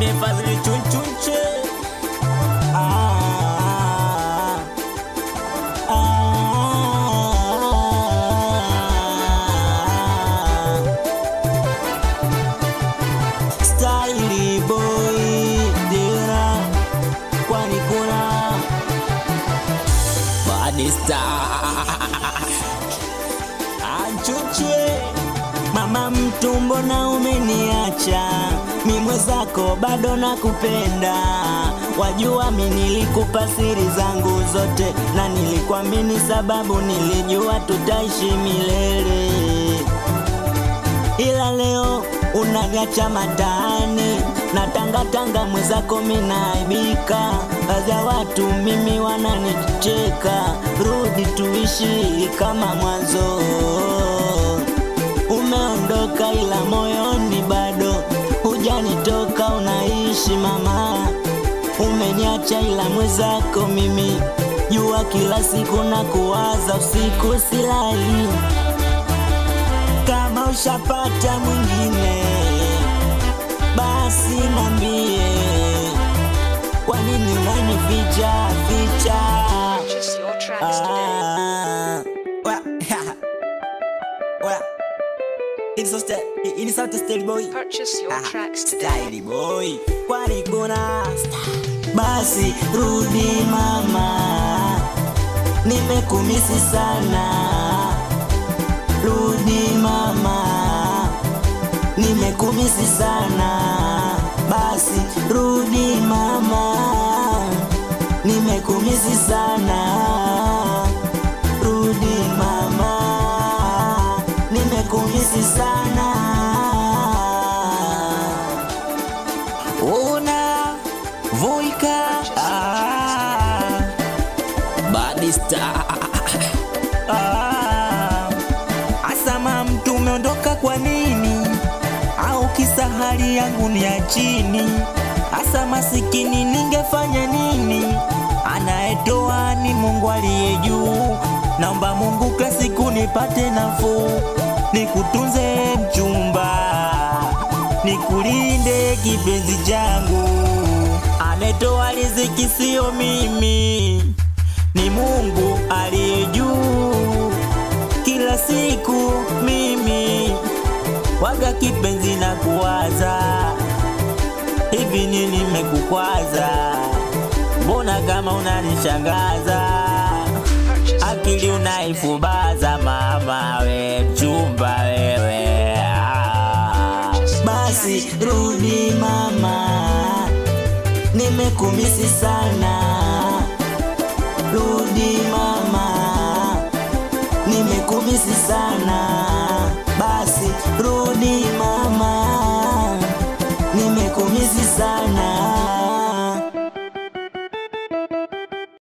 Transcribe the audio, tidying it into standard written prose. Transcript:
Salimie Fazili chunchunche. Style boy dira kwani kuna Badista anchuchwe. Mama mtu mbona umeniacha, mimi mwenzako bado nakupenda. Wajua mimi nilikupa siri zangu zote, na nilikuamini sababu nilijua tutaishi milele. Ila leo unaniacha mataani, na tanga tanga mwenzako mimi naaibika. Baadhi ya watu mimi wananicheka, rudi tuishi kama mwanzo. Umeondoka ila moyoni bado hujanitoka, unaishi mama. Umeniacha ila mwenzako mimi jua kila siku na kuwaza, usiku silali. Kama ushapata mwingine basi niambie, kwa nini unanificha ficha? Purchase your tracks today. It's not style boy. Purchase your tracks today. Style boy. Kwani kuna basi rudi mama, nimekumisi sana. Rudi mama, nimekumisi sana. Basi rudi mama, nimekumisi sana. Rudi mama, nimekumisi sana. Una Voika Badista. Asama mtu umeondoka kwa nini? Au kisa hali yangu ni ya chini? Asa masikini ningefanya nini? Anayetoa ni Mungu aliye juu. Naomba Mungu kila siku nipate nafuu, nikutunze mchumba, nikulinde kipenzi changu. Anayetoa riziki sio mimi, ni Mungu aliye juu. Kila siku mimi waga kipenzi na kuwaza, hivi nini nimekukwaza? Mbona kama unanishangaza? Akili unaifubaza mama we mchumba wewe. Basi rudi mama, nimekumisi sana. Rudi mama, nimekumisi sana. Basi rudi mama,